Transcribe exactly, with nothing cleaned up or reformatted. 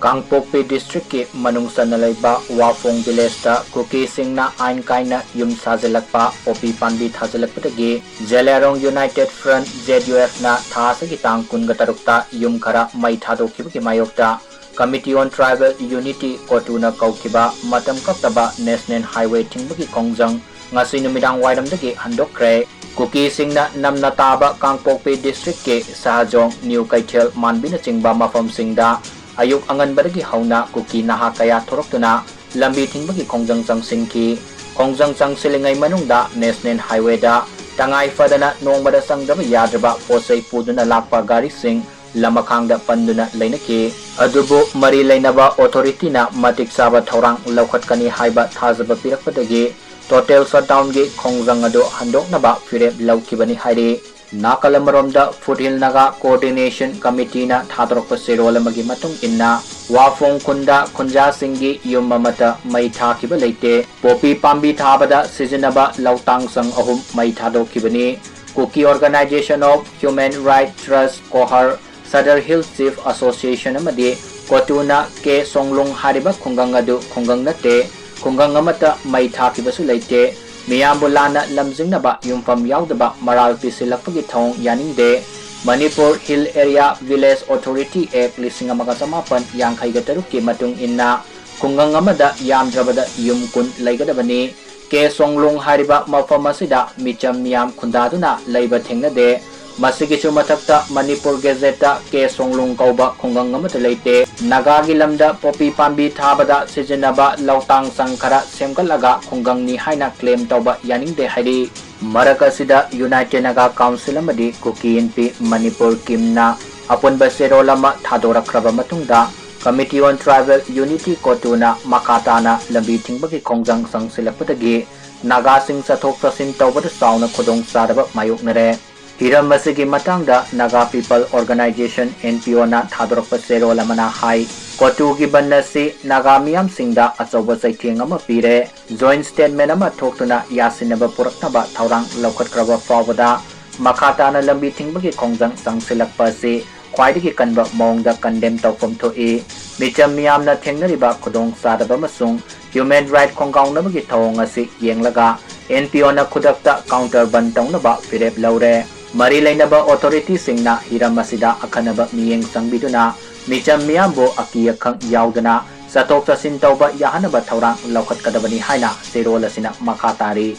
ꯀꯥꯡꯄꯣꯛꯄꯤ district ꯀꯤ ꯃꯅꯨꯡ ꯆꯟꯅ ꯂꯩꯕ ꯋꯥꯐꯣꯡ village ꯇ ꯀꯨꯀꯤꯁꯤꯡꯅ ꯑꯥꯏꯟ ꯀꯥꯏꯅ ꯌꯨꯝ ꯁꯥꯖꯤꯜꯂꯛꯄ, ꯄꯣꯄꯤ ꯄꯥꯝꯕꯤ ꯊꯥꯖꯤꯜꯂꯛꯄꯗꯒꯤ Zeliangrong United Front, Z U F ꯅ ꯊꯥ ꯑꯁꯤꯒꯤ ꯇꯥꯡ ꯀꯨꯟꯒ ꯇꯔꯨꯛꯇ ꯌꯨꯝ ꯈꯔ ꯃꯩ ꯊꯥꯗꯣꯛꯈꯤꯕꯒꯤ ꯃꯥꯌꯣꯛꯇ Committee on Tribal Unity, ꯀꯣꯇꯨꯅ ꯀꯧꯈꯤꯕ ꯃꯇꯝ ꯀꯛꯇꯕ National Highway ꯊꯤꯡꯕꯒꯤ ꯈꯣꯡꯖꯪ ꯉꯁꯤ ꯅꯨꯃꯤꯗꯥꯡ ꯋꯥꯏꯔꯝꯗꯒꯤ ꯍꯟꯗꯣꯛꯈ꯭ꯔꯦ꯫ ꯀꯨꯀꯤꯁꯤꯡꯅ ꯅꯝꯅ ꯇꯥꯕ ꯀꯥꯡꯄꯣꯛꯄꯤ district ꯀꯤ ꯁꯍꯥꯖꯣꯡ, ꯅ꯭ꯌꯨ ꯀꯩꯊꯦꯜ, ꯃꯥꯟꯕꯤꯅꯆꯤꯡꯕ ꯃꯐꯝꯁꯤꯡꯗ ꯑꯌꯨꯛ ꯑꯉꯟꯕꯗꯒꯤ ꯍꯧꯅ ꯀꯨꯀꯤ ꯅꯍꯥ ꯀꯌꯥ ꯊꯣꯔꯛꯇꯨꯅ ꯂꯝꯕꯤ ꯊꯤꯡꯕꯒꯤ ꯈꯣꯡꯖꯪ ꯆꯪꯁꯤꯟꯈꯤ꯫ ꯈꯣꯡꯖꯪ ꯆꯪꯁꯤꯜꯂꯤꯉꯩ ꯃꯅꯨꯡꯗ National Highway ꯗ ꯇꯉꯥꯏ ꯐꯗꯅ ꯅꯣꯡꯃꯗ ꯆꯪꯗꯕ ꯌꯥꯗ꯭ꯔꯕ ꯄꯣꯠ ꯆꯩ ꯄꯨꯗꯨꯅ ꯂꯥꯛꯄ ꯒꯥꯔꯤꯁꯤꯡ ꯂꯃꯈꯥꯡꯗ ꯄꯟꯗꯨꯅ ꯂꯩꯅꯈꯤ꯫ ꯑꯗꯨꯕꯨ ꯃꯔꯤ ꯂꯩꯅꯕ authority ꯅ ꯃꯇꯤꯛ ꯆꯥꯕ ꯊꯧꯔꯥꯡ ꯂꯧꯈꯠꯀꯅꯤ ꯍꯥꯏꯕ ꯊꯥꯖꯕ ꯄꯤꯔꯛꯄꯗꯒꯤ total shutdown ꯒꯤ ꯈꯣꯡꯖꯪ ꯑꯗꯨ ꯍꯟꯗꯣꯛꯅꯕ ꯐꯤꯔꯦꯞ ꯂꯧꯈꯤꯕꯅꯤ ꯍꯥꯏꯔꯤ꯫ ꯅꯥꯀꯜ ꯑꯃꯔꯣꯝꯗ Foothill Naga Coordination Committee ꯅ ꯊꯥꯗꯣꯔꯛꯄ ꯆꯦꯔꯣꯜ ꯑꯃꯒꯤ ꯃꯇꯨꯡ ꯏꯟꯅ, ꯋꯥꯐꯣꯡ ꯈꯨꯟꯗ ꯈꯨꯟꯖꯥꯁꯤꯡꯒꯤ ꯌꯨꯝ ꯑꯃꯠꯇ ꯃꯩ ꯊꯥꯈꯤꯕ ꯂꯩꯇꯦ꯫ ꯄꯣꯄꯤ ꯄꯥꯝꯕꯤ ꯊꯥꯕꯗ ꯁꯤꯖꯤꯟꯅꯕ ꯂꯧꯇꯥꯡ ꯁꯪ ꯑꯍꯨꯝ ꯃꯩ ꯊꯥꯗꯣꯛꯈꯤꯕꯅꯤ꯫ Kuki Organization of Human Rights Trust, ꯀꯣꯍꯔ, Sadar Hill Chief Association ꯑꯃꯗꯤ ꯀꯣꯇꯨꯅ ꯀꯦ ꯁꯣꯡꯂꯨꯡ ꯍꯥꯏꯔꯤꯕ ꯈꯨꯡꯒꯪ ꯑꯗꯨ ꯈꯨꯡꯒꯪ ꯅꯠꯇꯦ, ꯈꯨꯡꯒꯪ ꯑꯃꯠꯇ ꯃꯩ ꯊꯥꯈꯤꯕꯁꯨ ꯂꯩꯇꯦ꯫ ꯃꯤꯌꯥꯝꯕꯨ ꯂꯥꯟꯅ ꯂꯝꯖꯤꯡꯅꯕ ꯌꯨꯝꯐꯝ ꯌꯥꯎꯗꯕ ꯃꯔꯥꯜ ꯄꯤꯁꯤꯜꯂꯛꯄꯒꯤ ꯊꯧꯑꯣꯡ ꯌꯥꯅꯤꯡꯗꯦ꯫ Manipur Hill Area Village Authority Act ꯂꯤꯁꯤꯡ ꯑꯃꯒ ꯆꯃꯥꯄꯟ ꯌꯥꯡꯈꯩꯒ ꯇꯔꯨꯛꯀꯤ ꯃꯇꯨꯡ ꯏꯟꯅ ꯈꯨꯡꯒꯪ ꯑꯃꯗ ꯌꯥꯝꯗ꯭ꯔꯕꯗ ꯌꯨꯝ ꯀꯨꯟ ꯂꯩꯒꯗꯕꯅꯤ꯫ ꯀꯦ ꯁꯣꯡꯂꯨꯡ ꯍꯥꯏꯔꯤꯕ ꯃꯐꯝ ꯑꯁꯤꯗ ꯃꯤꯆꯝ ꯃꯤꯌꯥꯝ ꯈꯨꯟꯗꯥꯗꯨꯅ ꯂꯩꯕ ꯊꯦꯡꯅꯗꯦ꯫ ꯃꯁꯤꯒꯤꯁꯨ ꯃꯊꯛꯇ ꯃꯅꯤꯄꯨꯔ ꯒꯦꯖꯦꯠꯇ ꯀꯦ ꯁꯣꯡꯂꯨꯡ ꯀꯧꯕ ꯈꯨꯡꯒꯪ ꯑꯃꯠꯇ ꯂꯩꯇꯦ꯫ ꯅꯥꯒꯥꯒꯤ ꯂꯝꯗ ꯄꯣꯄꯤ ꯄꯥꯝꯕꯤ ꯊꯥꯕꯗ ꯁꯤꯖꯤꯟꯅꯕ ꯂꯧꯇꯥꯡ ꯁꯪ ꯈꯔ ꯁꯦꯝꯒꯠꯂꯒ ꯈꯨꯡꯒꯪꯅꯤ ꯍꯥꯏꯅ claim ꯇꯧꯕ ꯌꯥꯅꯤꯡꯗꯦ ꯍꯥꯏꯔꯤ꯫ ꯃꯔꯛ ꯑꯁꯤꯗ United Naga Council ꯑꯃꯗꯤ ꯀꯨꯀꯤ ꯏꯟꯄꯤ ꯃꯅꯤꯄꯨꯔ ꯀꯤꯝꯅ ꯑꯄꯨꯟꯕ ꯆꯦꯔꯣꯜ ꯑꯃ ꯊꯥꯗꯣꯔꯛꯈ꯭ꯔꯕ ꯃꯇꯨꯡꯗ, Committee on Tribal Unity, ꯀꯣꯇꯨꯅ ꯃꯈꯥ ꯇꯥꯅ ꯂꯝꯕꯤ ꯊꯤꯡꯕꯒꯤ ꯈꯣꯡꯖꯪ ꯆꯪꯁꯤꯜꯂꯛꯄꯗꯒꯤ ꯅꯥꯒꯥꯁꯤꯡ ꯆꯠꯊꯣꯛ ꯆꯠꯁꯤꯟ ꯇꯧꯕꯗ ꯆꯥꯎꯅ ꯈꯨꯗꯣꯡꯆꯥꯗꯕ ꯃꯥꯌꯣꯛꯅꯔꯦ꯫ ꯍꯤꯔꯝ ꯑꯁꯤꯒꯤ ꯃꯇꯥꯡꯗ Naga People Organization, N P O ꯅ ꯊꯥꯗꯣꯔꯛꯄ ꯆꯦꯔꯣꯜ ꯑꯃꯅ ꯍꯥꯏ, ꯀꯣꯇꯨꯒꯤ ꯕꯟ ꯑꯁꯤ ꯅꯥꯒꯥ ꯃꯤꯌꯥꯝꯁꯤꯡꯗ ꯑꯆꯧꯕ ꯆꯩꯊꯦꯡ ꯑꯃ ꯄꯤꯔꯦ꯫ Joint statement ꯑꯃ ꯊꯣꯛꯇꯨꯅ ꯌꯥꯁꯤꯟꯅꯕ ꯄꯨꯔꯛꯅꯕ ꯊꯧꯔꯥꯡ ꯂꯧꯈꯠꯈ꯭ꯔꯕ ꯐꯥꯎꯕꯗ ꯃꯈꯥ ꯇꯥꯅ ꯂꯝꯕꯤ ꯊꯤꯡꯕꯒꯤ ꯈꯣꯡꯖꯪ ꯆꯪꯁꯤꯜꯂꯛꯄ ꯑꯁꯤ ꯈ꯭ꯋꯥꯏꯗꯒꯤ ꯀꯟꯕ ꯃꯑꯣꯡꯗ condemn ꯇꯧꯐꯝ ꯊꯣꯛꯏ꯫ ꯃꯤꯆꯝ ꯃꯤꯌꯥꯝꯅ ꯊꯦꯡꯅꯔꯤꯕ ꯈꯨꯗꯣꯡꯆꯥꯗꯕ ꯑꯃꯁꯨꯡ human right ꯈꯣꯡꯒꯥꯎꯅꯕꯒꯤ ꯊꯧꯑꯣꯡ ꯑꯁꯤ ꯌꯦꯡꯂꯒ N P O ꯅ ꯈꯨꯗꯛꯇ counter ꯕꯟ ꯇꯧꯅꯕ ꯐꯤꯔꯦꯞ ꯂꯧꯔꯦ꯫ ꯃꯔꯤ ꯂꯩꯅꯕ authority ꯁꯤꯡꯅ ꯍꯤꯔꯝ ꯑꯁꯤꯗ ꯑꯈꯟꯅꯕ ꯃꯤꯠꯌꯦꯡ ꯆꯪꯕꯤꯗꯨꯅ ꯃꯤꯆꯝ ꯃꯤꯌꯥꯝꯕꯨ ꯑꯀꯤ ꯑꯈꯪ ꯌꯥꯎꯗꯅ ꯆꯠꯊꯣꯛ ꯆꯠꯁꯤꯟ ꯇꯧꯕ ꯌꯥꯍꯟꯅꯕ ꯊꯧꯔꯥꯡ ꯂꯧꯈꯠꯀꯗꯕꯅꯤ ꯍꯥꯏꯅ ꯆꯦꯔꯣꯜ ꯑꯁꯤꯅ ꯃꯈꯥ ꯇꯥꯔꯤ꯫